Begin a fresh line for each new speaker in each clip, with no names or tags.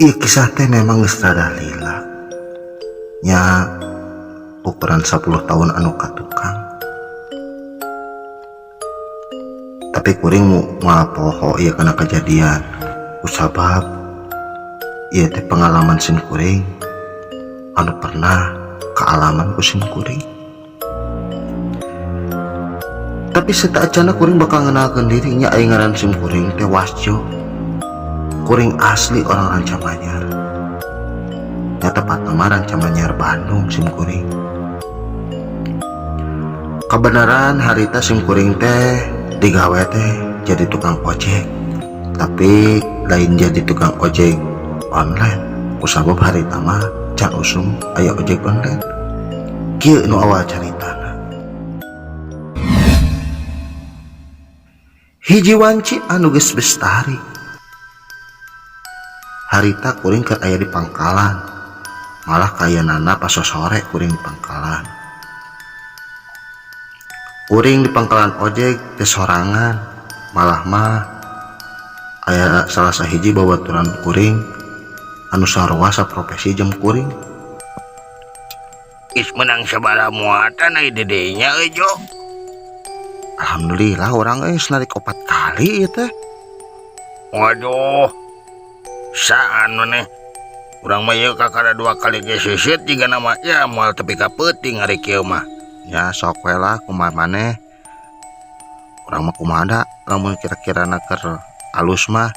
Ieu kisah teh memang geus rada lila nya, ukuran 10 tahun anu katukang, tapi kuring moal poho ieu kana kejadian kusabab ieu teh pengalaman sim kuring anu pernah kaalaman ku sim kuring. Tapi setaacana kuring bakal ngenalkeun diri nya. Aing ngaran sim kuring teh Wasjo, kuring asli orang Rancamanyar nya, tepatna mah Rancamanyar, Bandung. Sim kuring kebenaran harita sim kuring teh digawe teh jadi tukang ojek, tapi lain jadi tukang ojek online kusabab harita mah can usum aya ojek online. Kieu nu awal caritana. Hiji wanci anu geus bestari, harita kuring keur aya di pangkalan, malah kayanana pas sore kuring di pangkalan. Kuring di pangkalan ojek teh sorangan, malah mah aya salah sahiji babaturan kuring anu sarua saprofesi jeung kuring.
Is menang sabaraha muatan ai dedenya euy, Jo?
Alhamdulillah, urang geus narik 4 kali ieu teh.
Waduh. Saan maneh? Urang mah ieu kakara 2 kali ge seuseut jigana mah ya moal tepi ka peuting ari kieu mah.
Ya sok we lah, kumaha maneh. Urang mah kumaha da lamun kira-kirana keur alus mah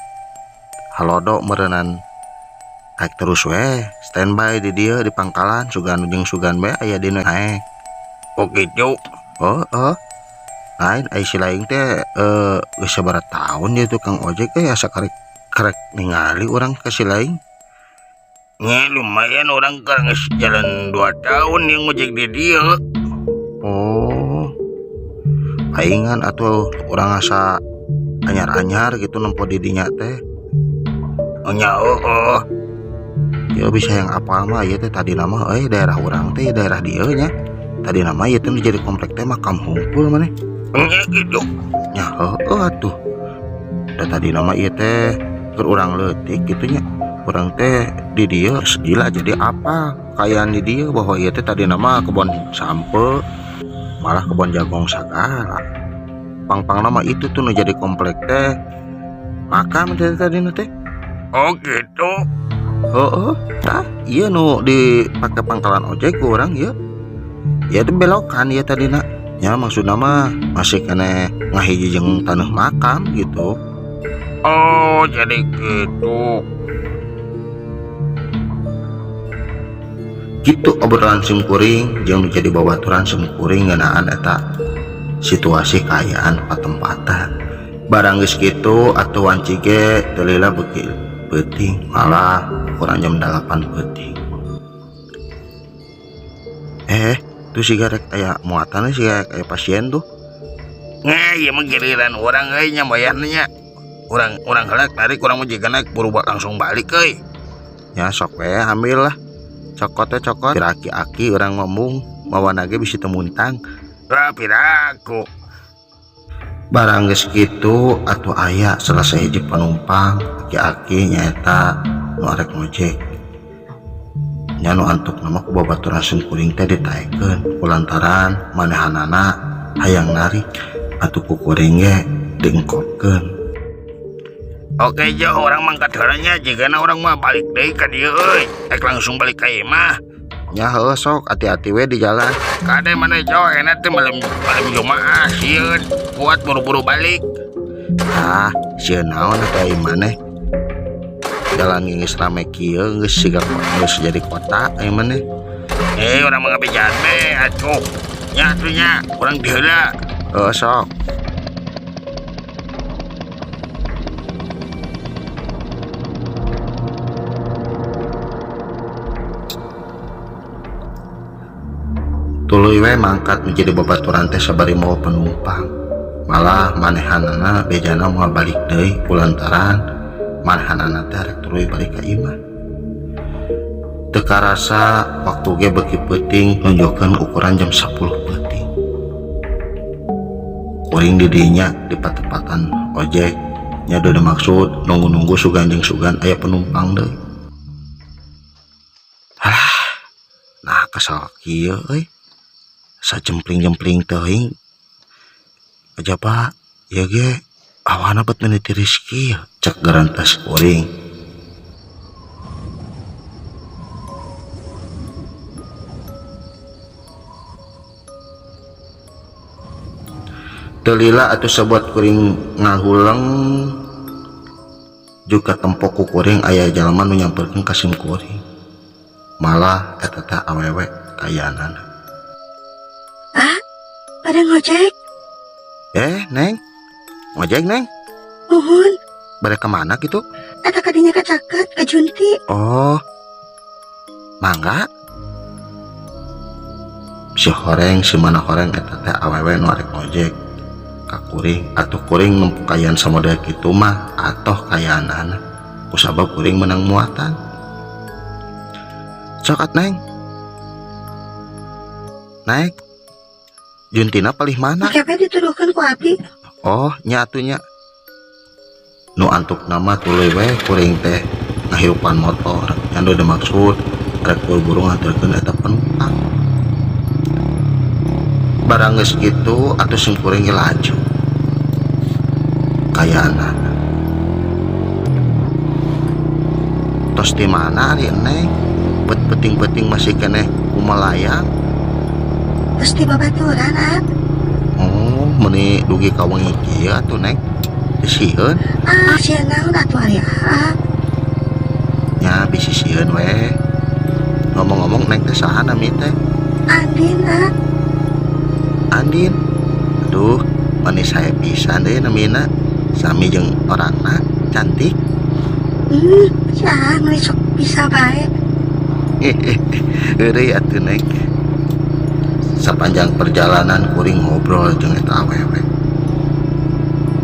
halodo meureunnan naik terus we, standby di dieu di pangkalan, sugan jeung sugan we aya dina naek.
Oh kitu.
Oh, oh. Lain ai si laing teh, geus sabaraha tahun dia tukang ojek asa karek karek ningali urang ka si laing.
Nya lumayan, urang keur geus jalan 2 tahun yang ngojek di dieu.
Oh. Paingan atuh urang asa anyar-anyar gitu nempo di dinya teh.
Nya heueuh.
Ya bisa yang apa mah ieu teh tadi nama euy daerah urang teh daerah dieu nya. Tadi nama ieu teh nu jadi komplek teh makam hungkul maneh.
Nya kitu.
Nya heueuh atuh. Da tadi nama ieu teh keur urang leutik kitu nya. Urang teh di dieu gila jadi apa kayaan di dieu bahwa ieu teh tadi nama kebon sampe malah kebon jagong sagala. Pang-pang nama itu tuh nu jadi komplek teh makam teh tadi nu teh.
Oh gitu.
Heeh, tah ieu nu dipake pangkalan ojek ku urang ieu. Ieu teh belokan ieu tadina. Ya maksudna mah masih keneh ngahiji jeung taneuh makam gitu.
Oh, jadi gitu.
Gitu obrolan sim kuring jeung nu jadi babaturan sim kuring ngeunaan eta situasi kaayaan patempatan. Barang geus kitu atuh wanci ge teu lila beuki peuting, malah kurang jam 8 peuting. Tuh siga rek aya muatan siga rek aya pasien tuh.
Nge, ieu mah giliran urang euy nya bayarna nya. Urang heula narik, urang mah jiga naik berubah langsung balik euy.
Ya sok we ambil lah. Cokot teh cokot, piraki-aki urang ngomong mawana ge bisi teu muntang.
Lah piraku.
Barang geus kitu atuh aya salah sahiji penumpang aki-aki nyaeta nu arek ngojek. Nya nu antukna mah ku babaturan sim kuring teh ditaekeun kulantaran manehanana hayang narik atuh ku kuring ge diengkopkeun.
Oke Jo, urang mangkat heula nya, jigana urang mah balik deui ka dieu euy. Rek langsung balik ka imah.
Nya heueuh sok, hati-hati we di jalan.
Kade maneh Jo, enak teh malam Jumaah sieun, kuat buru-buru balik.
Ah, sieun naon atuh ai maneh? Jalan geus rame kieu geus siga geus jadi kota ai maneh.
Urang mah ngabejaan we atuh. Nya atuh nya, urang di heula.
Heueuh sok. Tuluy we mangkat menjadi babaturan teh sabari mawa penumpang. Malah manehanana bejana moal balik deui kulantaran manehanana teh rek tuluy balik ka imah. Teu karasa waktu ge beuki peuting nunjukkeun ukuran jam 10 peuting. Kuring di dinya di patempatan ojek nya deui maksud nunggu-nunggu sugan jeung sugan aya penumpang deui. Asa kieu euy, asa jempling-jempling teuing. Ajaba ieu ge awana bet meuni tiris kieu, cek garantes kuring. Teu lila atuh sabuat kuring ngahuleng juga tempo ku kuring aya jalma nu nyamperkeun ka sim kuring. Malah eta teh awewe kayanana.
Ah, pada ngojek?
Neng. Ngojek, Neng?
Muhun.
Bade ka mana kitu?
Eta kadinya ka caket, ka Junti.
Oh. Mangga. Si horeng, si mana horeng eta teh awewe nu arek ngojek ka kuring. Atuh kuring nempo kayan samodel kitu mah atoh kayanana. Kusabab kuring menang muatan. Sok at Neng. Naik. Juntina palih mana?
Kepe dituduhkeun ku abdi.
Oh, nya atuh nya. Nu antuk nama tuluy we kuring teh ngahirupan motor. Nya nu dimaksud rek buru-buru nganterkeun eta penumpang. Barang geus kitu atuh sim kuring ge laju. Kayana. Tos di mana ari Neng? Bet peting-peting masih keneh kumalayang.
Tos di babaturan, ah.
Oh, meuni dugi ka wengi kieu atuh Neng. Teu sieun.
Ah, sieun naon atuh ari aa.
Nya bisi sieun we. Ngomong-ngomong Neng teh saha nami teh?
Andin, ah.
Andin. Aduh, manis saya pisan deui namina. Sami jeung orangna cantik.
Sia meuni sok bisa bae.
Heureuy atuh Neng. Sepanjang perjalanan kuring ngobrol jeung eta awewe.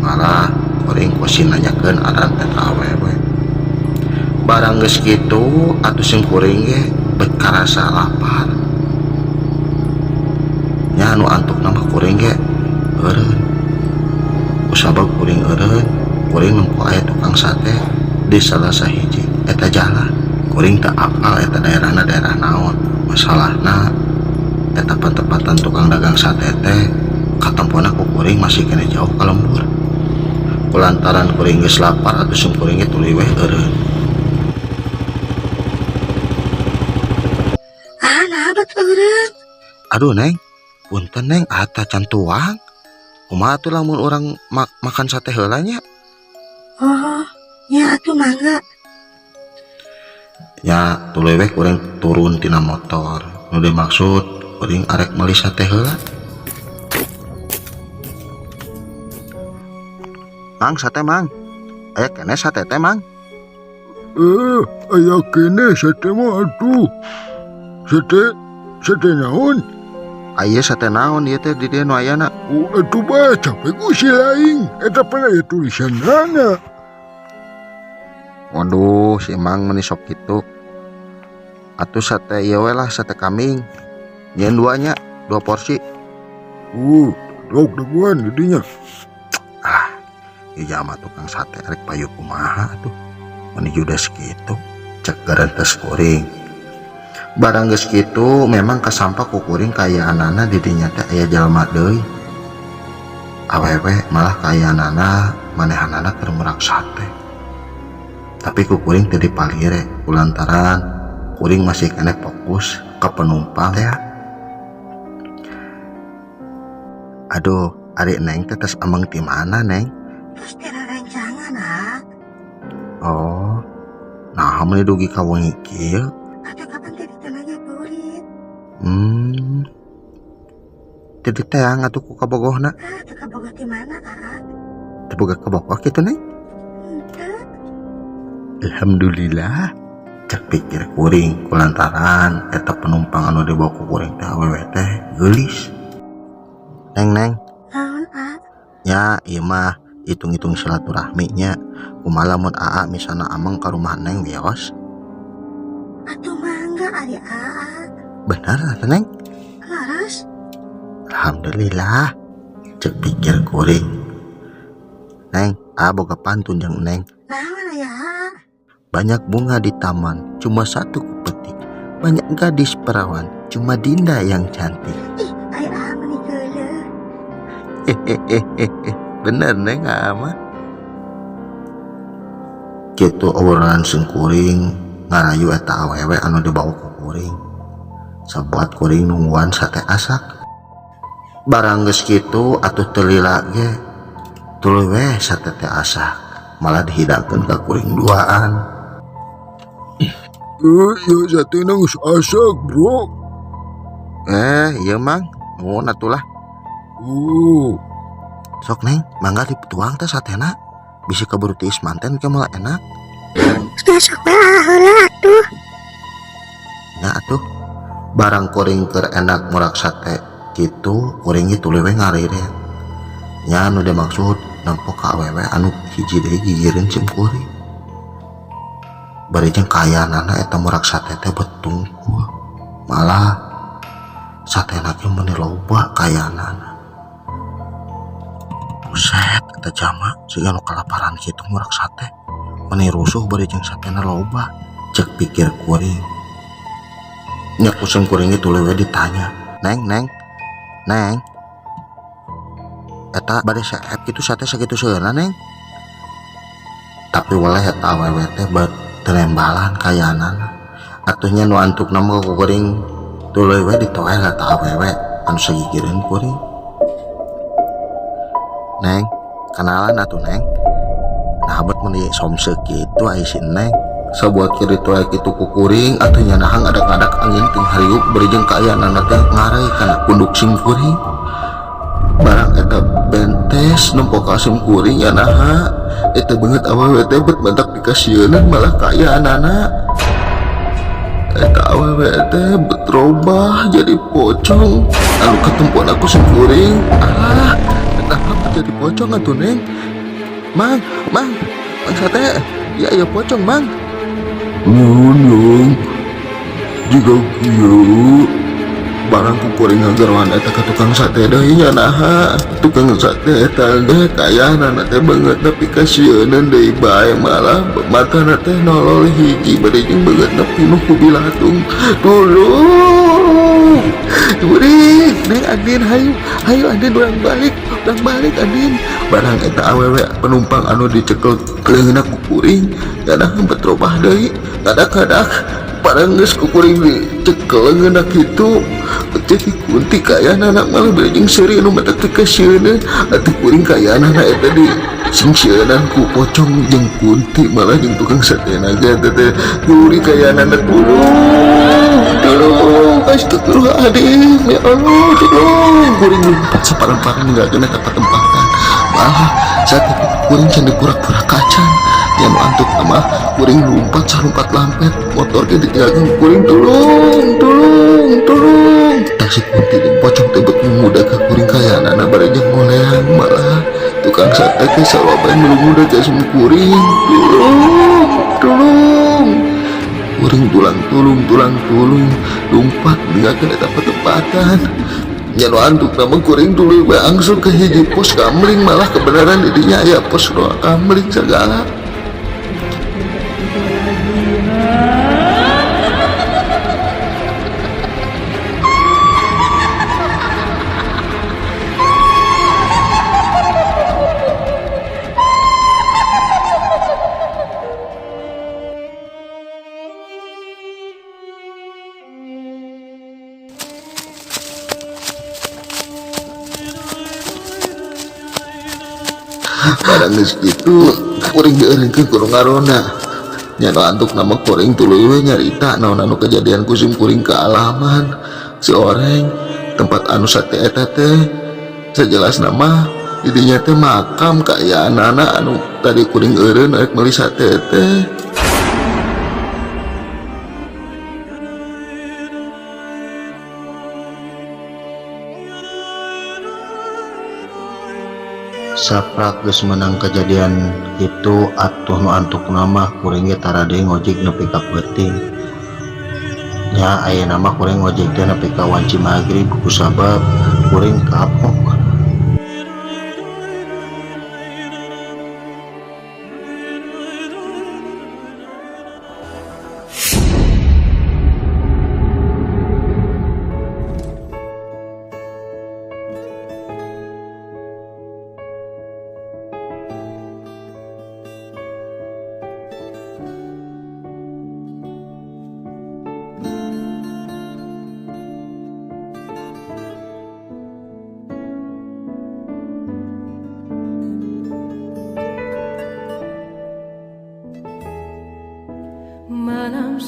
Malah kuring kosi nanyakeun aran eta awewe. Barang geus kitu atuh sim kuring ge bet karasa lapar. Nya anu antukna mah kuring ge eureun. Kusabab kuring eureun, kuring nempo aya tukang sate di salah sahiji eta jalan. Kuring teu apal eta daerahna daerah naon. Masalahna eta patempatan tukang dagang sate teh katempona ku kuring masih kene jauh ka lembur. Kulantaran kuring geus lapar atuh sim kuring ge tuluy weh eureun.
Ah, naha bet eureun?
Aduh Neng, punten Neng, ata can tuang. Kumaha atuh lamun urang makan sate heula nya?
Oh, nya atuh mangga.
Nya tuluy weh kuring turun tina motor. Nu dimaksud kuring arek meuli sate heula. Mang, sate Mang. Aya keneh sate teh Mang?
Aya keneh sate mah atuh. Sate naon?
Aya sate naon ieu teh di dieu nu ayana?
Oh, atuh baca we ku si laing. Eta pan aya tulisanana.
Waduh, si Mang meuni sok kitu. Atuh sate ieu we lah, sate kambing. Nyeun dua nya, 2 porsi.
Lauk dagoan di dinya.
Ah, ieu jalma tukang sate rek payu kumaha atuh. Meuni judes kitu, cek garantes kuring. Barang geus kitu memang kasampak ku kuring kayaanana di dinya teh aya jalma deui. Awewe malah kayaanana manehanana keur merak sate. Tapi ku kuring teu dipalire kulantaran kuring masih keneh fokus ka penumpang teh. Aduh, ari Neng teh tos ameng ti mana, Neng?
Tos teh rerencangan, ah.
Oh, naha meuni dugi ka wengi kieu?
Atuh kapan teh ditananya burit?
Teu diteang atuh ku kabogohna.
Ah, teu kabogoh ti mana, ah?
Teu boga kabogoh kitu, Neng?
Henteu.
Alhamdulillah. Cek pikir kuring kulantaran eta penumpang anu dibawa ku kuring teh awewe teh geulis. Neng, Neng.
Naon, ah?
Nya, ieu mah hitung-hitung silaturahmi nya. Kumaha lamun aa misalna ameng ka rumah Neng wios?
Atuh mangga ari aa.
Bener atuh Neng?
Laras.
Alhamdulillah. Cek pikir kuring. Neng, aa boga pantun jeung Neng.
Naon aya aa?
Banyak bunga di taman, cuma satu kupetik. Banyak gadis perawan, Cuma Dinda yang cantik.
Ih, ai ah meni geuleuh.
Hehehe, bener Neng ama. Kitu obrolan singkuring ngarayu eta awewe anu dibawa ku kuring. Sabuat kuring nungguan sate asak. Barang geus kitu atuh teu lila ge tuluy weh sate teh asak, malah dihidangkeun ka kuring duaan.
Eh, ieu satena geus asak, Bro.
Eh, ieu Mang, nuhun atulah.
Oh,
Sok Neng, mangga dituang teh satena. Bisi keburu tiis manten ke moal enak.
Nya sok we ah heula atuh.
Nya atuh. Barang kuring keur enak murak sate kitu, kuring ge tuluy we ngariret. Nya anu dimaksud nempo ka awewe anu hiji deui gigireun sim kuring. Bari jeung kaayaanana eta murak sate teh bet tungkul. Malah satena ge meuni loba kaayaanana. Buset, eta jalma siga nu kalaparan kitu murak sate. Meuni rusuh bari jeung satena loba, cek pikir kuring. Nya ku sim kuring ge tuluy we ditanya, "Neng, Neng, Neng, eta bade seep kitu sate sakitu seueurna, Neng?" Tapi weleh eta awewe teh bet teu nembalan kaayaanana. Atuh nya nu antukna mah ku kuring tuluy we ditoel eta awewe anu sagigireun kuring. "Neng, kenalan atuh Neng. Nah bet meuni somseuk kitu ai si Neng." Sabuat kieu ditoel kitu ku kuring atuh nya naha ngadak-ngadak angin ting hariup bari jeung kaayaanana teh ngarai kana punduk sim kuring. Barang eta bentes nempo ka sim kuring nya naha eta beungeut awewe teh bet matak dikasieunan malah kaayaanana. Eta awewe teh bet robah jadi pocong anu katempona ku sim kuring. Ah, eta bet jadi pocong atuh Neng. Mang, Mang, Mang sate, ya ya pocong Mang.
Nuhun, Neng. Jiga kieu barang ku kuring ngageroan eta ka tukang sate deui nya naha. Tukang sate eta ge kaayaanana teh beungeut nepi ka sieuneun deui bae, malah matana teh nolol hiji bari jeung beungeutna pinuh ku bilatung. Tulung!
Kuring, Neng Andin, hayu, hayu Andin, urang balik Andin. Barang eta awewe penumpang anu dicekel leungeunna ku kuring, nya naha bet robah deui, ngadak-ngadak. Barang geus ku kuring dicekel leungeunna kitu, jadi kunti kaayaanana malah bari jeung seuri anu matak teu kasieuneun. Atuh kuring kaayaanana eta di singsieunan ku pocong jeung kunti malah jeung tukang satena ge eta teh. Kuring kaayaanana tulung, tulung, astagfirullahaladzim, ya Allah, tulung. Kuring lompat sapareng-pareng ninggalkeun eta patempatan. Malah saat itu kuring can dipura-pura kacan. Nya nu antuk mah kuring lompat salompat lampet, motor ge ditinggalkeun kuring, tulung, tulung, tulung. Taksi kunti jeung pocong teh bet ngumuda ka kuring kaayaanana bari jeung ngoleang, malah tukang sate teh sarua bae ngumuda ka sim kuring. Tulung, tulung. Kuring tulang tulung, tulang tulung, lompat ninggalkeun eta patempatan. Nya nu antuk mah kuring tuluy we langsung ke hiji pos kamling, malah kebenaran di dinya aya pos doa kamling segala. Barang geus kitu kuring dieureunkeun ku nu ngaronda. Nya nu antuk nama kuring tuluy we nyarita naon anu kejadian ku sim kuring kaalaman. Si oreng tempat anu sate eta teh sajelasna mah di dinya teh makam kaayaanana anu tadi kuring eureun rek meuli sate teh. Saprak geus meunang kejadian kitu atuh nu antuk mah kuring ge tara deui ngojek nepi ka peuting. Nya ayeuna mah kuring ngojek teh nepi ka wanci magrib kusabab kuring kapok.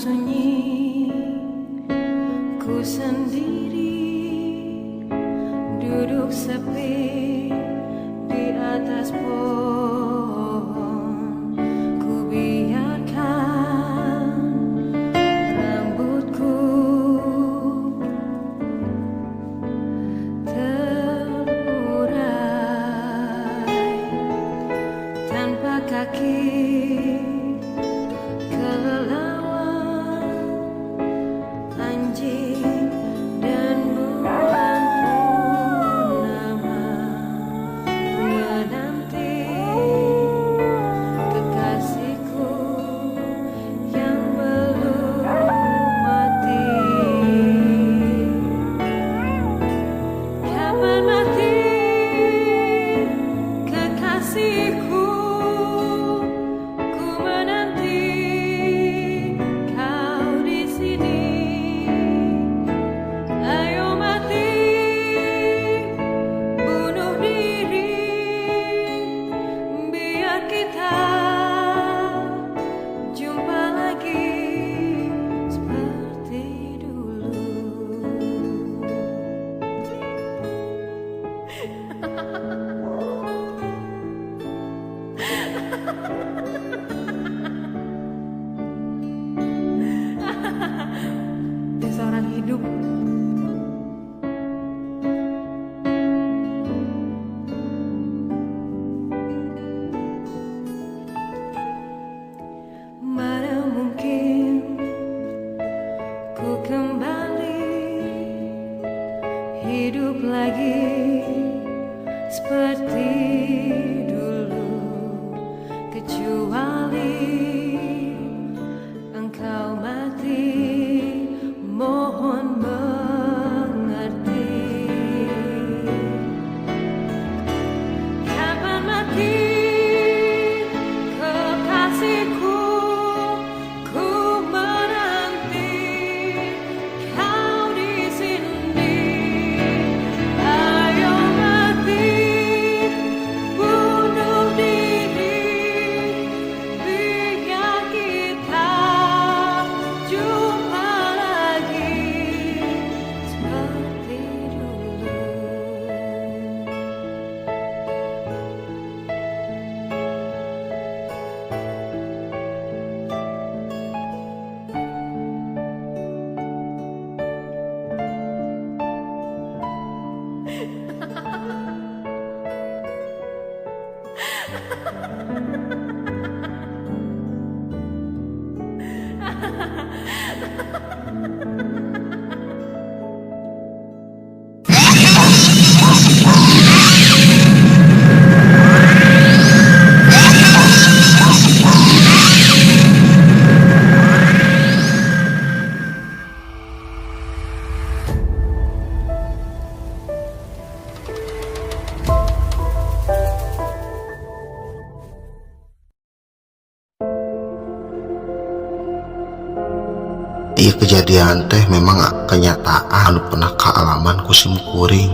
Sunyi, ku sendiri duduk sepi di atas pohon. Ku biarkan rambutku terurai tanpa kaki kelelawar, anjing dan bulan purnama menanti kekasihku yang belum mati. Kapan mati kekasihku? Ku menanti kau di sini. Ayo mati, bunuh diri, biar kita jumpa lagi seperti dulu. Seorang hidup. Mana mungkin ku kembali hidup lagi seperti dulu, kecuali engkau mati, mohon mengerti. Kapan mati kekasihku? Ku menanti kau di sini. Ayo mati, bunuh diri, biar kita jumpa lagi seperti dulu.
Iya, kejadian teh memang kenyataan anu pernah kaalaman ku sim kuring.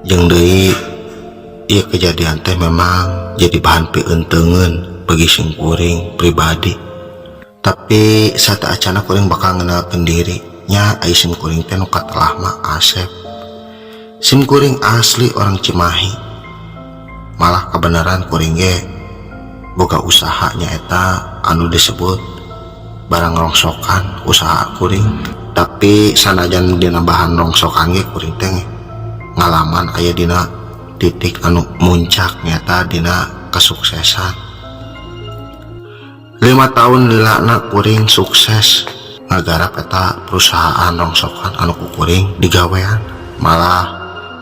Jeung deui, ieu kejadian teh memang jadi bahan pieunteugeun bagi sim kuring pribadi. Tapi sateuacana kuring bakal ngenalkeun diri nya. Ai sim kuring teh nu katelah mah Asep. Sim kuring asli orang Cimahi. Malah kebenaran kuring ge boga usaha, nyaeta anu disebut barang rongsokan usaha kuring. Tapi sanajan dina bahan rongsokan ge, kuring teh ngalaman aya dina titik anu muncak, nyata dina kesuksesan. 5 tahun lilana kuring sukses ngagarap eta perusahaan rongsokan anu ku kuring digawean. Malah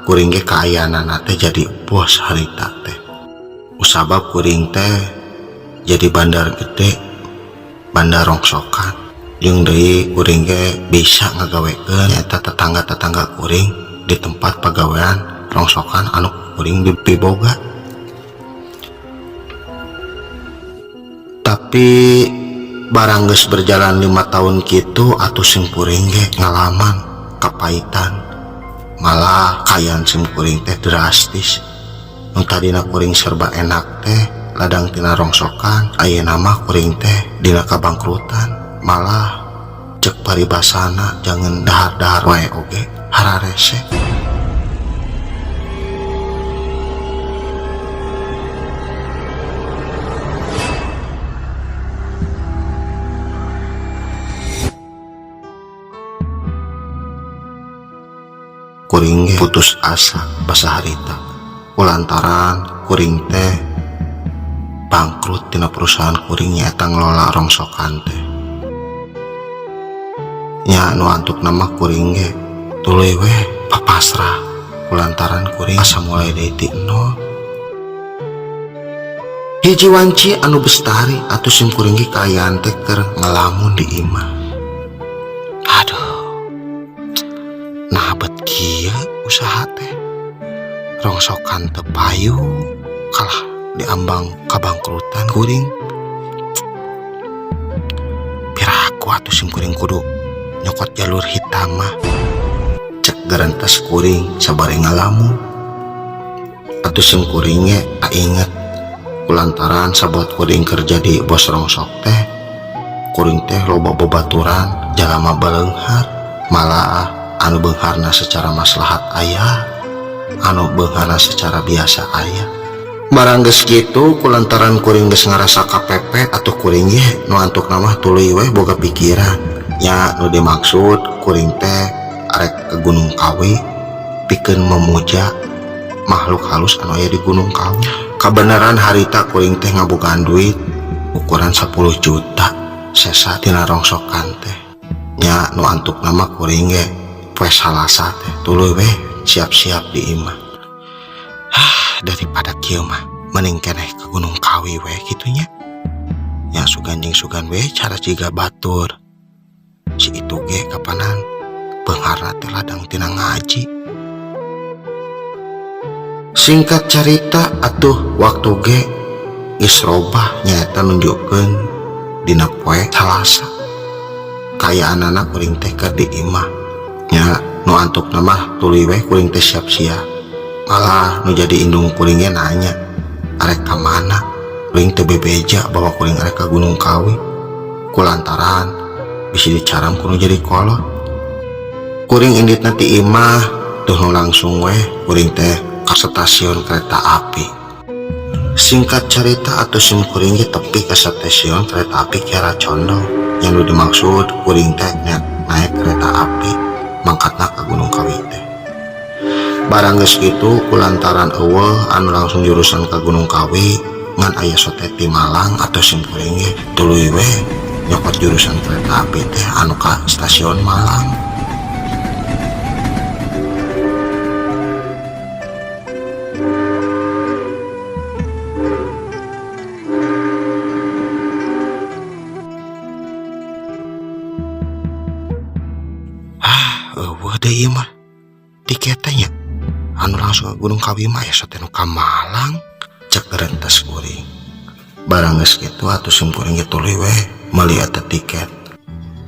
kuring ge kaayaanana teh jadi bos harita teh, usabab kuring teh jadi bandar gede, bandar rongsokan. Jeung deui, kuring ge bisa ngagawekeun eta tetangga-tetangga kuring di tempat pagawean rongsokan anu kuring dipiboga. Tapi barang geus berjalan 5 tahun kitu atuh, sim kuring ge ngalaman kapaitan. Malah kaayaan sim kuring teh drastis. Nu tadina kuring serba enak teh, ladang tina rongsokan, ayeuna mah kuring teh dina kabangkrutan. Malah cek paribasana jangan dahar-dahar wae oge hararese. Kuring ge putus asa basa harita kulantaran kuring teh bangkrut tina perusahaan kuring nyaeta ngelola rongsokan teh. Nya nu antuk nama kuring ge tuluy we papasrah kulantaran kuring asa mulai deui ti nol. Hiji wanci anu bestari atuh sim kuring ge kaayaan teh keur ngalamun di imah. Aduh, nah bet kieu usaha teh rongsokan teu payu kalah diambang kabangkrutan kuring. Piraku atuh sim kuring kudu nyokot jalur hitam mah, cek gerentes kuring sabari ngalamun. Atuh sim kuring ge inget kulantaran sabot kuring kerja di bos rongsok teh, kuring teh loba bebaturan jalama beleunghar, malah anu beungharna secara maslahat aya, anu beungharna secara biasa aya. Barang geus kitu kulantaran kuring geus ngarasa kapepet atuh kuring ge nu antukna mah tuluy we boga pikiran. Nya nu dimaksud kuring teh arek ke Gunung Kawi pikeun memuja makhluk halus anu aya di Gunung Kawi. Kabeneran harita kuring teh ngabogaan duit ukuran 10 juta sesa tina rongsokan teh. Nya nu antukna mah kuring ge poe Salasa teh tuluy we siap-siap di imah. Hah, daripada kieu mah mending keneh ke Gunung Kawi we kitunya. Nya sugan jeung sugan we cara jiga batur. Si itu ge kapanan beungharna teh ladang tina ngaji. Singkat cerita atuh waktu ge geus robah nyaeta nunjukkeun dina poe Salasa. Kaayaan anak kuring teh keur di imah. Nya nu antukna mah tuluy we kuring teh siap-siap. Malah nu jadi indung kuring ge nanya arek ka mana? Kuring teh bebeja bahwa kuring arek ka Gunung Kawi kulantaran bisi dicaram kudu jadi kolot. Kuring inditna ti imah tuh nu langsung we kuring teh ka stasiun kereta api. Singkat cerita atuh sim kuring ge tepi ka stasiun kereta api Kiara Condong. Yang nu dimaksud kuring teh naik kereta api mangkatna ka Gunung Kawi teh. Barang geus kitu kulantaran eueuh anu langsung jurusan ka Gunung Kawi ngan aya sote ti Malang atau sim kuring ge tuluy we nyokot jurusan kereta api teh anu ka stasiun Malang. Ah, eueuh deui ieu mah tiketnya nya anu langsung ke Gunung Kawi mah aya sote nu ka Malang, cek gerentes kuring. Barang geus kitu atuh sim kuring ge tuluy we meuli eta tiket.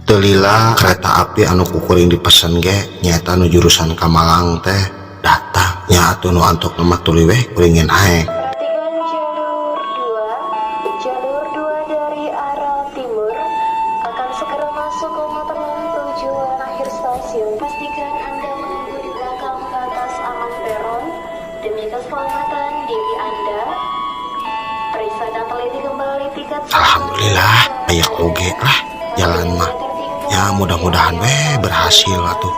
Teu lila kereta api anu ku kuring dipesen ge nyaeta nu jurusan ka Malang teh datang. Nya atuh nu antukna mah tuluy we kuring ge naek.
Jalur 2 dari arah timur akan segera masuk ke tengah tujuan akhir stasiun. Pastikan Anda menunggu di belakang batas aman peron demi keselamatan diri Anda. Periksa dan teliti kembali tiket.
Alhamdulillah aya oge lah jalan mah. Ya mudah-mudahan we berhasil atuh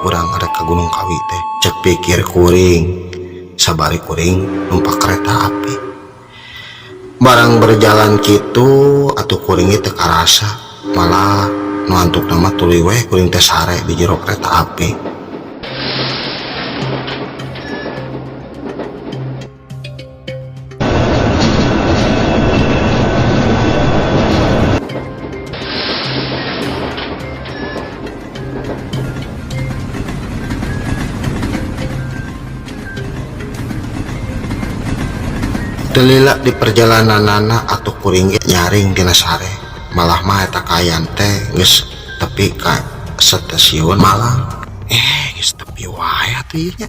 urang arek ka Gunung Kawi teh. Cek pikir kuring sabari kuring numpak kereta api. Barang berjalan kitu atuh kuring ge teu karasa, malah nu antukna mah tuluy we kuring teh sare di jero kereta api. Telila di perjalanan nana atau kuring ge nyaring dina sare, malah mah eta kaayaan teh geus tepi ka stasiun Malang. Geus tepi wae atuh ieu nya.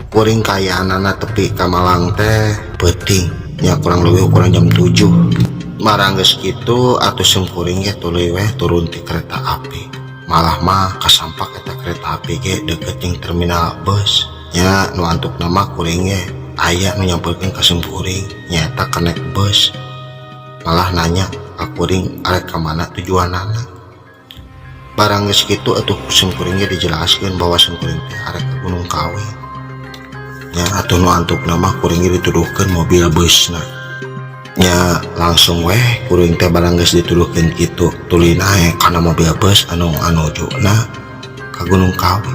Kuring kaayaanana tepi ka Malang teh peuting nya kurang leuwih ukuran jam 7. Marang geus kitu atuh simkuring ge tuluy weh turun ti kereta api. Malah mah kasampak eta kereta api ge deukeut jeung terminal bus. Nya nu antukna mah kuring ge aya nu nyamperkeun ka simkuring nyaeta kenek bus. Malah nanya ka kuring arek ka mana tujuanana. Barang geus kitu atuh ku simkuring ge dijelaskeun bahwa simkuring teh arek ka Gunung Kawi. Nya atuh nu antukna mah kuring ge dituduhkeun mobil busna. Nya langsung weh kuring teh barang geus dituduhkeun kitu tuluy naek kana mobil bus anu nganujuna ka Gunung Kawi.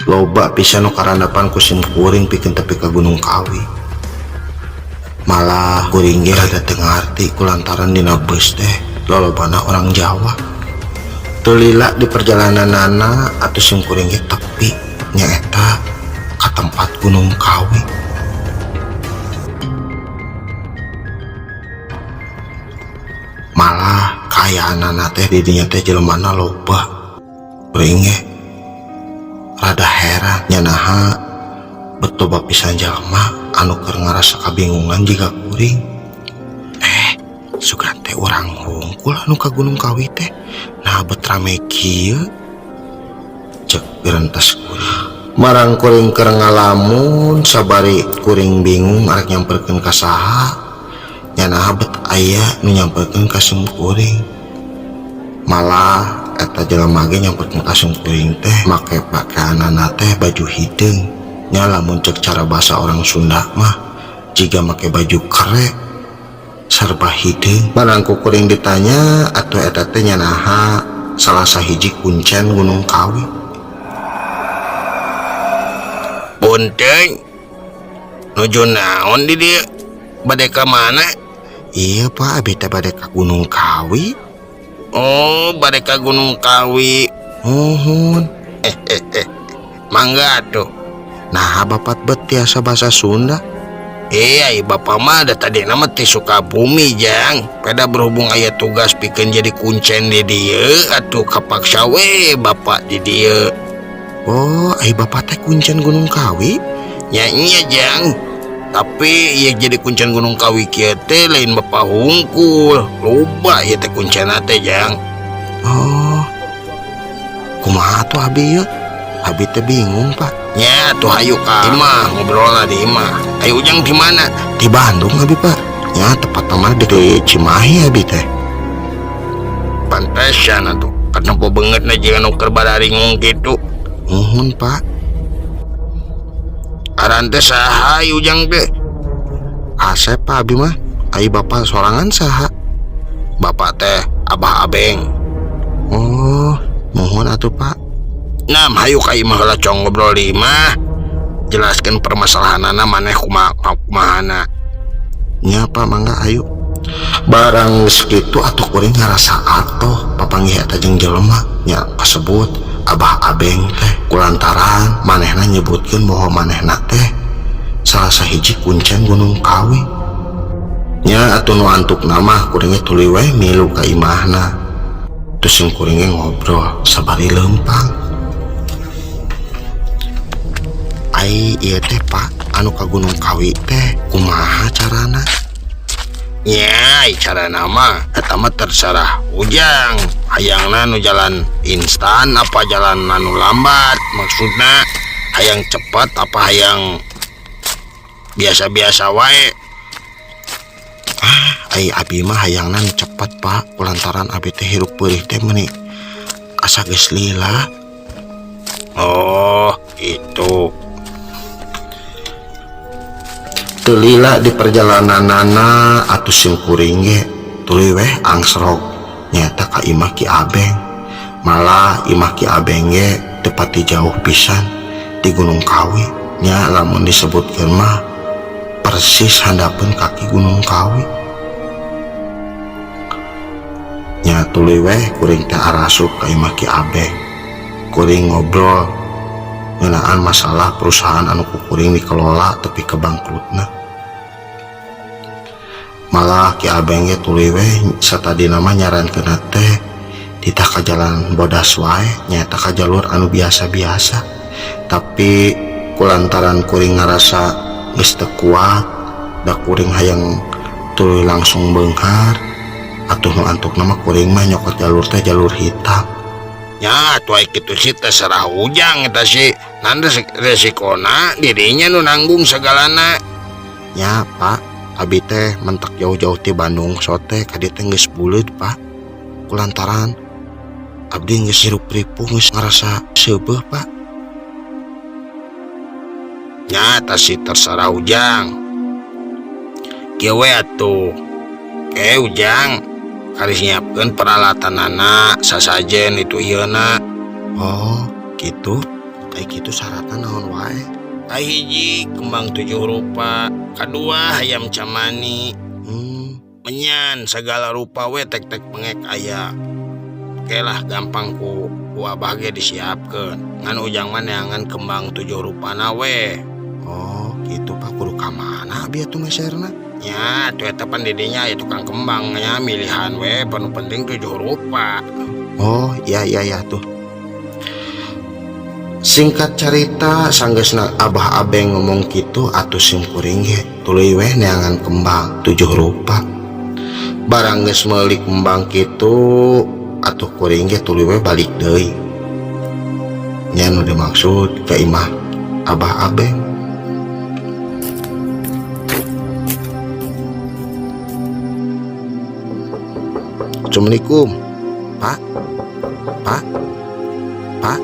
Loba pisan nu karandapan ku simkuring pikeun tepi ka Gunung Kawi. Malah kuring ge rada teu ngarti kulantaran dina bus teh lolobana orang Jawa. Teu lila di perjalananana atuh simkuring ge tepi nyaeta ka tempat Gunung Kawi. Malah kaayaanana teh di dinya teh jelemana loba. Kuring ge rada heran nya naha bet loba pisan jalma anu keur ngarasa kabingungan jiga kuring. Sugan teh urang hungkul anu ka Gunung Kawi teh nah bet rame kieu cek gerentes kuring. Marang kuring keur ngalamun sabari kuring bingung arek nyamperkeun ka saha nya naha bet aya nu nyamperkeun ka simkuring. Malah eta jelema ge nyamperkeun ka simkuring teh make pakaianana teh baju hideung. Nya lamun cek cara bahasa orang Sunda mah jiga make baju kere serba hideung. Barang ku kuring ditanya atuh eta teh nya naha salah sahiji kuncen Gunung Kawi.
Punten nuju naon di dieu? Bade ka mana?
Iya Pak, abi teh bade ka Gunung Kawi.
Oh, bade ka Gunung Kawi.
Muhun.
Mangga atuh.
Nah, bapak bet tiasa bahasa Sunda.
Iya, bapak mah da tadi nama ti Sukabumi jang. Peda berhubung aya tugas pikeun jadi kuncen di dieu atuh kapaksa we bapak di dieu.
Oh, ai bapak teh kuncen Gunung Kawi?
Nya nya jang. Tapi ieu jadi kuncen Gunung Kawi kieu teh lain bapak hungkul. Loba ieu teh kuncenna teh jang.
Oh. Kumaha tuh abi ieu? Abi teh bingung, Pak.
Nya tuh hayu ka imah ngobrolna di imah. Ayo ujang di mana?
Di Bandung abi, Pak. Nya tepat mah di Cimahi abi teh.
Pantesan atuh. Katempo beungeutna jeung anu keur bararingung kitu.
Muhun, Pak.
Aran teh saha ieu ujang teh?
Asep, Pak, abi mah. Ai bapak sorangan saha?
Bapak teh Abah Abeng.
Oh, muhun atuh, Pak.
Nah, hayu ka imah heula cong ngobrol di imah. Jelaskeun permasalahanana maneh kumaha kumahana.
Nya Pak, mangga ayo. Barang geus kitu atuh kuring ngarasa atoh papanggih eta jeung jelema nya kasebut Abah Abeng teh kulantaran manehna nyebutkeun bahwa manehna teh salah sahiji kuncen Gunung Kawi. Nya atuh nu antukna mah kuring ge tuluy we milu ka imahna. Terus jeung kuring ge ngobrol sabari leumpang. Ai ieu teh Pak anu ka Gunung Kawi teh kumaha carana?
Nya, ai carana mah eta mah terserah ujang. Hayangna nu jalan instan apa jalan anu lambat? Maksudna hayang cepat apa hayang biasa-biasa wae?
Ah, ai abi mah hayangna nu cepat Pak, kulantaran abi teh hirup peurih teh meuni asa geus lila.
Oh, itu.
Teu lila di perjalananana atuh simkuring ge tuluy weh angsrog nyaeta ka imah Ki Abeng. Malah imah Ki Abeng ge teu pati jauh pisan di Gunung Kawi. Nya lamun disebutkeun mah persis handapeun kaki Gunung Kawi. Nya tuluy weh kuring teh arasup ka imah Ki Abeng. Kuring ngobrol ngeunaan masalah perusahaan anu ku kuring dikelola tepi ka bangkrutna. Malah Ki Abeng ge tuluy weh satadina mah nyarankeunna teh ditah ka jalan bodas wae nyaeta ka jalur anu biasa-biasa. Tapi kulantaran kuring ngarasa geus teu kuat da kuring hayang Tuluy langsung beunghar atuh nu antukna mah kuring mah nyokot jalur teh jalur hitam.
Nya atuh ai kitu sih terserah Ujang eta sih. Nan resikona dirinya nu nanggung segalana.
Nya Pak, abi teh mentak jauh-jauh ti Bandung sote ka dieu teh geus buleud Pak. Kulantaran abdi geus hirup ripuh geus ngarasa seubeuh Pak.
Nya eta sih terserah Ujang. Kieu we atuh. Ke Ujang karis nyiapkeun peralatanana sasajen itu ieuna.
Oh, gitu. Kayak gitu syaratna naon wae?
Kahiji kembang 7 rupa, kadua hayam camani, menyan segala rupa we tek-tek pengek aya. Oke lah gampang ku abah ge disiapkeun. Ngan Ujang mah neangan kembang 7 rupana we.
Oh, gitu Pak, kudu ka mana abi atuh meserna?
Nya, atuh eta pan didinya aya tukang kembang nya milihan we, panu penting 7 rupa.
Oh, iya iya iya tuh. Singkat cerita sanggeusna Abah Abeng ngomong kitu atuh sim kuring ge tuluy weh neangan kembang 7 rupa. Barang geus meuli kembang kitu atuh kuring ge tuluy weh balik deui. Nya nu dimaksud ka imah Abah Abeng. Assalamualaikum, Pak. Pak. Pak.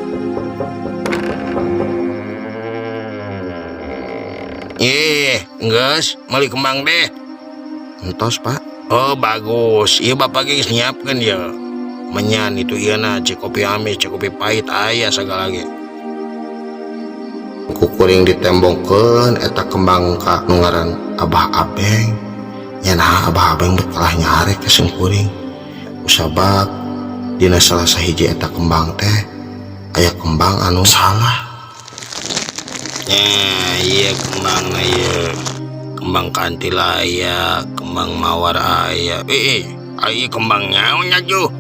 Geus, meuli kembang deh.
Entos, Pak.
Oh, bagus. Ieu bapak ge geus nyiapkeun ye. Menyan itu ieu na cikopi amis, cikopi pahit aya sagala ge.
Ku kuring ditembongkeun eta kembang ka nu ngaran Abah Abeng. Nya naha Abah Abeng bet kalah nyarek ka sing kuring. Kusabab dina salah sahiji eta kembang teh aya kembang anu salah.
Nya ieu kembangna ieu. Kembang kantil aya, kembang mawar aya. Ieu kembang nyaon nya juh?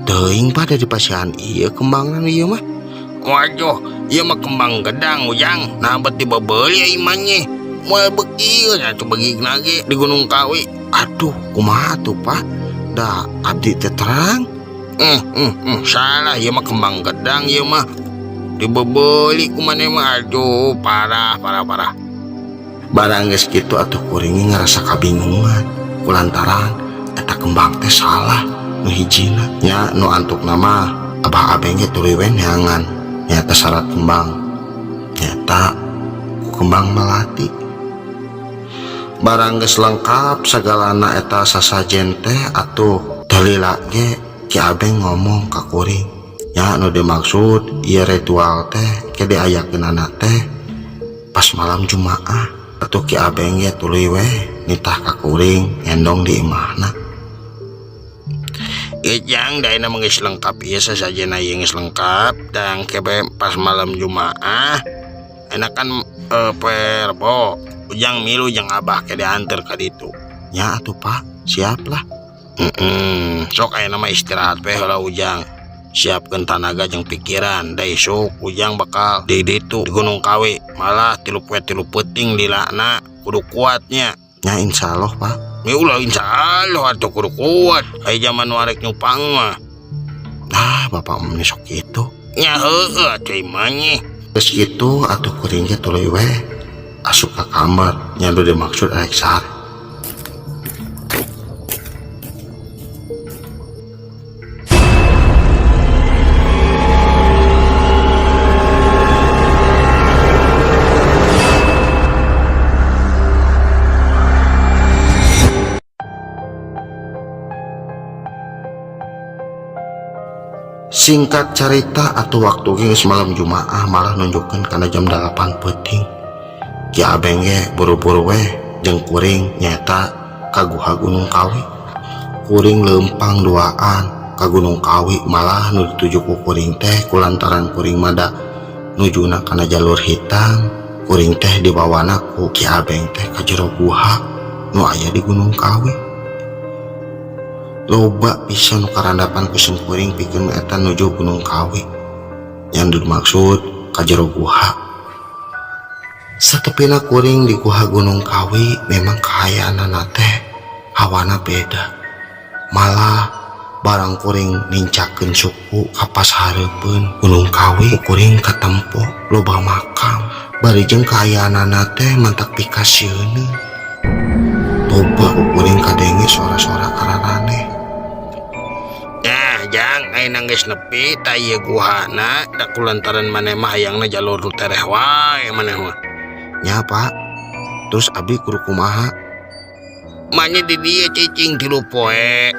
Teuing Pak da dipasihan ieu kembangna nu ieu mah.
Waduh, ieu mah kembang gedang Ujang. Nah bet dibebeuli ieu mah nya. Moal beuki nya atuh begigna ge di Gunung Kawi.
Aduh, kumaha tuh Pak? Da abdi teh terang.
Salah ieu mah kembang gedang ieu mah. Dibebeli ku maneh mah aduh parah parah parah.
Barang geus kitu atuh kuring ngerasa kabingungan kulantaran eta kembang teh salah nu hijina. Nya nu antukna mah Abah Abeng ge tuluy we neangan nyata syarat kembang nyata ku kembang melati. Barang geus lengkap sagalana eta sasajen teh atuh teu lila ge Ki Abeng ngomong ka kuring. Nya nu dimaksud ieu ritual teh ke diayakeunana teh pas malam Jumaah. Atuh Ki Abeng ge tuluy we nitah ka kuring ngendong di imahna.
Ieu jang daena mah geus lengkap ieu sasajena ieu geus lengkap dan kebe pas malam Jumaah enakan poe Rebo Ujang milu jeung Abah ke dianter ka ditu.
Nya atuh Pak, siap lah.
Sok aya nama istirahat we heula Ujang. Siapkeun tanaga jeung pikiran, da isuk Ujang bakal di ditu di Gunung Kawi. Malah 3 poe 3 peuting lilana kudu kuatnya.
Nya insyaallah Pak.
Ya ulah insyaallah atuh kudu kuat. Aya zaman warek nyupang mah.
Nah, bapak mah sok kitu.
Nya heueuh atuh imah nya.
Geus kitu atuh kuring ge tuluy we asup ka kamar nya nu dimaksud arek sare. Singkat cerita atau waktu geus malam Jumaah malah nunjukkeun kana jam 8 peuting. Ki Abeng ge buru-buru weh jeung kuring nyata ka guha Gunung Kawi. Kuring leumpang duaan ka Gunung Kawi malah nu dituju ku kuring teh kulantaran kuring mada nujuna kana jalur hitam. Kuring teh dibawana ku Ki Abeng teh ka jero guha nu aya di Gunung Kawi. Loba pisan nu karandapan ku simkuring pikeun eta nuju Gunung Kawi. Yang dimaksud ka jero guha. Satepina kuring di guha Gunung Kawi memang kahayaanana teh Hawana beda. Malah barang kuring nincakeun suku ka pashareupeun Gunung Kawi kuring katempo loba makam bari jeung kaayaanana teh mantak pikasieun. Toba kuring kadenge suara-suara araraneh.
Nah, Jang, ayeuna geus nepi ta ieu guhana da kulantaran maneh mah hayangna jalur nu tereh wae maneh mah.
Nya, Pak. Terus abdi kudu kumaha?
Manya di dieu cicing 3 poe.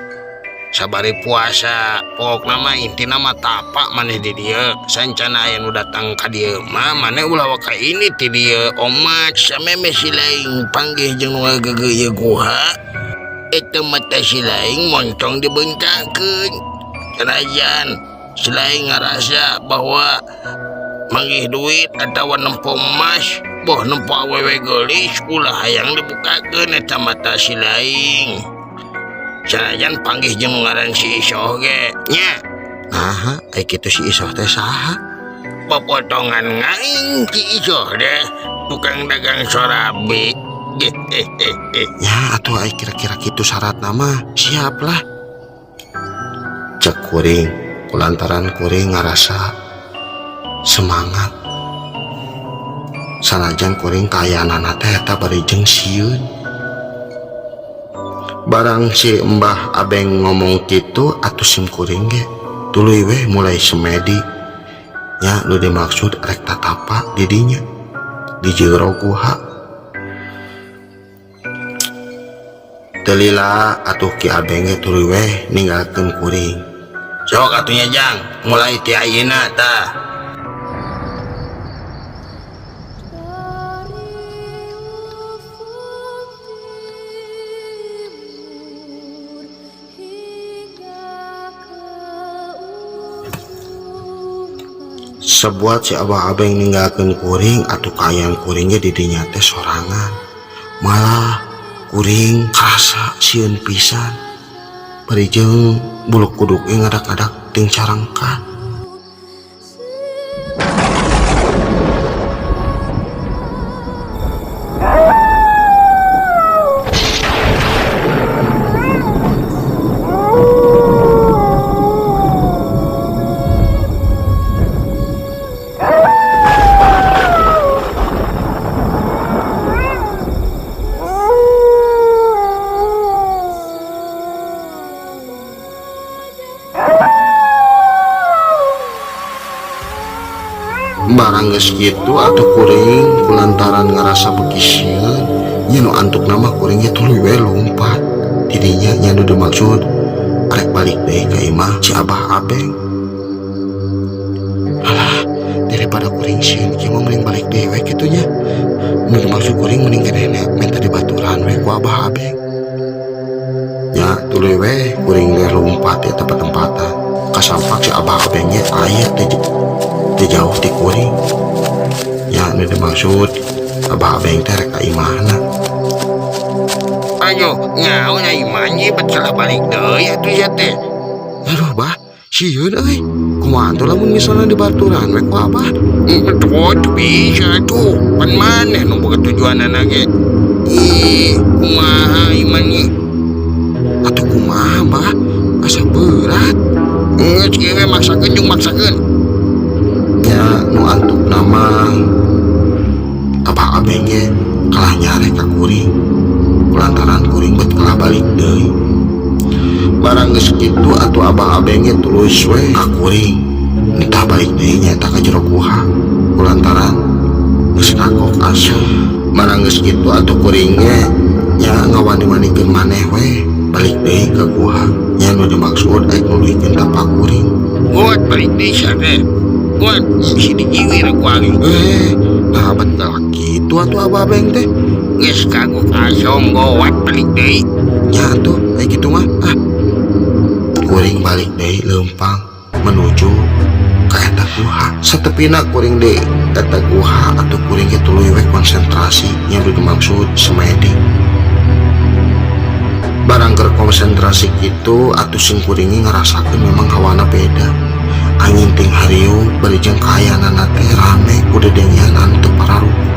Sabari puasa, pokokna mah intina mah tapak maneh di dieu. Sancana aya nu datang ka dieu mah maneh ulah waka ini ti dieu. Omat sameme si laing panggih jeung nu ngageugeut ieu guha. Eta mah teh si laing moncong dibeungkakeun. Sanajan si laing ngarasa bahwa manggih duit atawa nempo emas, boh nempo awewe geulis ulah hayang dibukakeun eta mata si laing. Sanajan panggih jeung ngaran si Isoh ge nya.
Naha ai kitu si Isoh teh saha?
Popotongan ngaing si Isoh deh, tukang dagang sorabi.
Ya atuh ai kira-kira kitu syaratna mah siap lah. Cek kuring kulantaran kuring ngarasa semangat. Sanajan kuring kaayaanana teh eta bari jeung sieun. Barang si Mbah Abeng ngomong kitu atuh sim kuring ge tuluy weh mulai semedi. Nya nu dimaksud rek tatapa di dinya di jero guha. Teu lila atuh Ki Abeng ge tuluy weh ninggalkeun kuring.
Sok atuh nya Jang, mulai ti ayeuna tah.
Sebuat si Abah Abeng ninggalkeun kuring atuh kaayaan kuringnya di dinya teh sorangan. Malah kuring karasa sieun pisan. Bari jeung bulu kuduk ge ngadak-ngadak ting carangkan. Barang geus kitu atuh kuring kulantaran ngarasa beuki sieun nya nu antukna mah kuring ge tuluy we lompat. Tidinya nya nu dimaksud rek balik deui ka imah si Abah Abeng. Alah, daripada kuring sieun kieu mah mending balik deui we kitu nya. Nu dimaksud kuring mending keneh minta dibaturan we ku Abah Abeng. Nya tuluy we kuring ge lompat di tempat-tempatan. Kasampak si Abah Abeng ge aya teh jauh ti kuring. Ya nu dimaksud Abah Abeng teh rek ka imahna.
Ayo nyaho nya imah nya bet salah balik deui atuh sia teh.
Aduh bah, sieun euy. Kumaha atuh lamun misalna dibaturan we ku Abah?
Betul, bisa tuh. Pan maneh nu boga tujuanana ge. Ih, kumaha imah nya?
Atuh kumaha bah? Asa berat.
Geus kieu we maksakeun jeung maksakeun.
Nya nu antukna mah Abah Abeng ge kalah nyarek ka kuring. Kulantaran kuring bet kalah balik deui. Barang geus kitu atuh Abah Abeng ge tulus we ka kuring. Entah balik deui nya eta ka jero guha. Kulantaran geus kagok asup. Barang geus kitu atuh kuring ge nya ngawani-wanikeun maneh we balik deui ka guha. Nya nu dimaksud aing nuluykeun tapak kuring.
Buat balik deui sia teh. Buat si dijiwir ku aing.
Nah bet galak kitu atuh Abah Abeng teh.
Geus kagok asong gowat balik deui.
Nya atuh aya kitu mah. Ah. Kuring balik deui leumpang menuju ka eta guha. Satepina kuring deui eta guha atuh kuring ge tuluy we konsentrasi nya nu dimaksud semedi. Barang keur konsentrasi kitu atuh sing kuring ge ngarasakeun memang hawana beda. Angin ting hariung bari jeung kaayaanana teh rame ku dedengean anu teu pararuguh.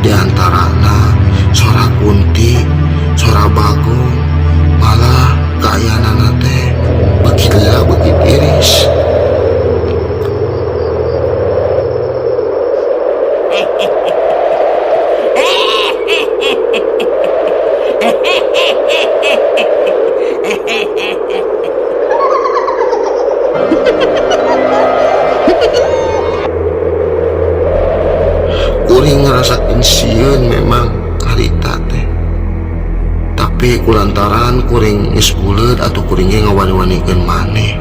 Di antarana sora kunti, sora bagong,
Kaayaanana teh beuki lila beuki tiris. Kuring ngerasain sieun memang harita teh, tapi kulantaran kuring geus buleud atuh kuring ge ngawani-wanikeun maneh.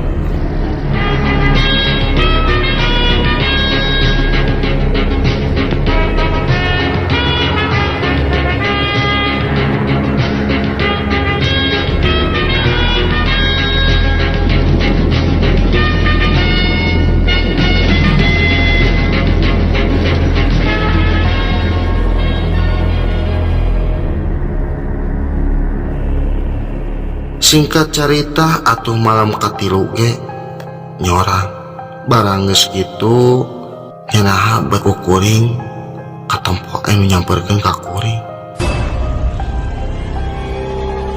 Singkat carita atuh malam katilu ge nyorang barang geus kitu nyenaha bet ku kuring katempo anu nyamperkeun ka kuring.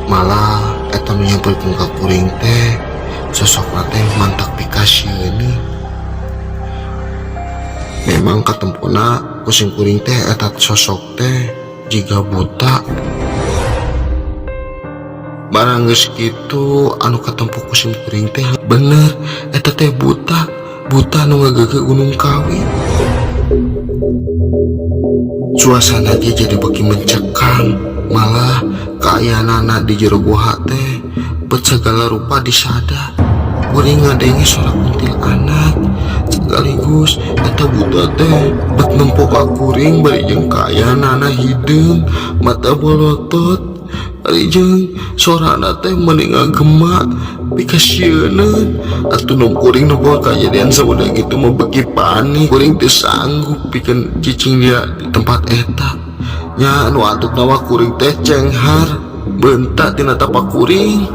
Malah eta nu nyamperkeun ka kuring teh sosokna teh mantak pikasieun. Memang katempona ku sing kuring teh eta sosok teh jiga buta. Barang geus kitu anu katempo ku sim kuring teh bener eta teh buta, buta nu ngageugeut Gunung Kawi. Suasana ge jadi beuki mencekam, malah kaayaanana di jero goha teh bet segala rupa disada. Kuring ngadenge sora kuntilanak sekaligus eta buta teh bet nempo ka kuring bari jeung kaayaanana hideung, mata bolotot. Ari jeung sorana teh meuni ngagema pikasieun. Atuh nu kuring nu boga kajadian saboda kitu mah beuki panik. Kuring teu sanggup pikeun cicing dia di tempat eta. Nya anu antukna mah kuring teh cenghar beunta tina tapak kuring.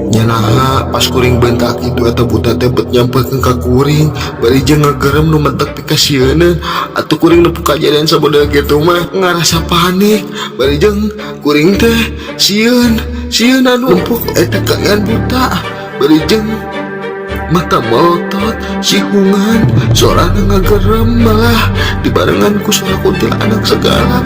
Nya naha pas kuring beunta kitu eta buta teh bet nyamperkeun ka kuring bari jeung ngagerem nu mentek pikasieun. Atuh kuring nu kajadian saboda kitu mah ngarasa panik bari jeung kuring teh sieun, sieun anu empuk eta kaayaan buta bari jeung mata melotot sihungan sorana ngagerem malah dibarengan ku suara kuntilanak segala.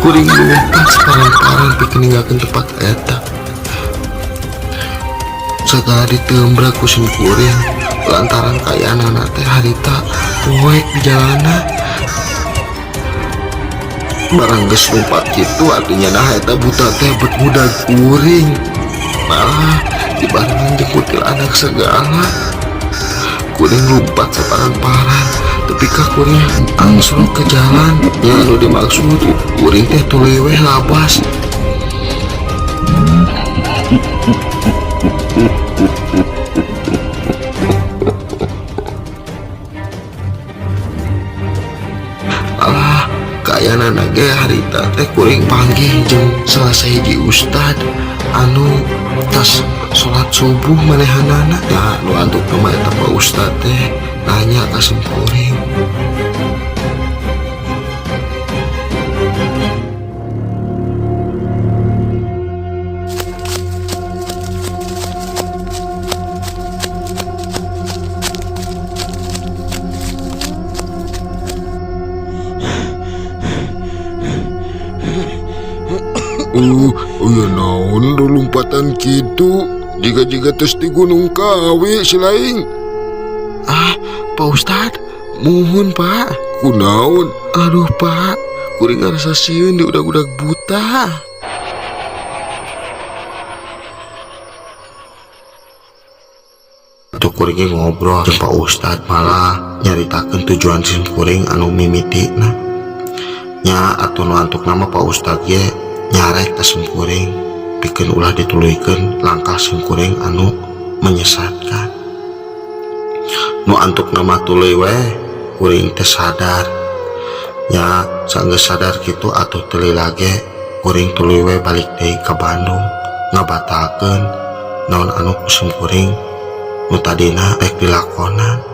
Kuring lumpat separang-parang pikeun ninggalkeun tempat eta. Segala ditembrak ku sim kuring lantaran kaayaanana teh harita poek di jalanan. Barang geus lumpat kitu atuh nya nah eta buta teh bet budak kuring. Malah dibarengan jeung kuntilanak segala. Kuring lumpat saparang-parang tepi ka kuring angsrok ke jalan. Nya anu dimaksud kuring teh tuluy weh labas. Alah, kaayaanana ge harita teh kuring panggih jeung salah sahiji ustad anu tas salat subuh manehanana. Ya nu antuk mah eta Pak Ustad teh nanya ka simkuring.
Oh, ya naon lompatan kitu
Jiga-jiga tos di Gunung Kawi si laing.
Ah, Pak Ustad, muhun Pak.
Kunaon?
Aduh Pak, kuring ngarasa sieun di udag-udag buta. Tuh kuring ge ngobrol jeung Pak Ustad malah nyaritakeun tujuan sim kuring anu mimitina. Nya atuh nu antuk nama Pak Ustad ge nyarek ka sim kuring pikeun ulah dituluykeun langkah sim kuring anu menyesatkan. Nu antuk nama tuluy we kuring teh sadar. Nya sanggeus sadar kitu atuh teu lila ge kuring tuluy we balik deui ka Bandung ngabatalkeun naon anu ku sim kuring nu tadina rek dilakonan.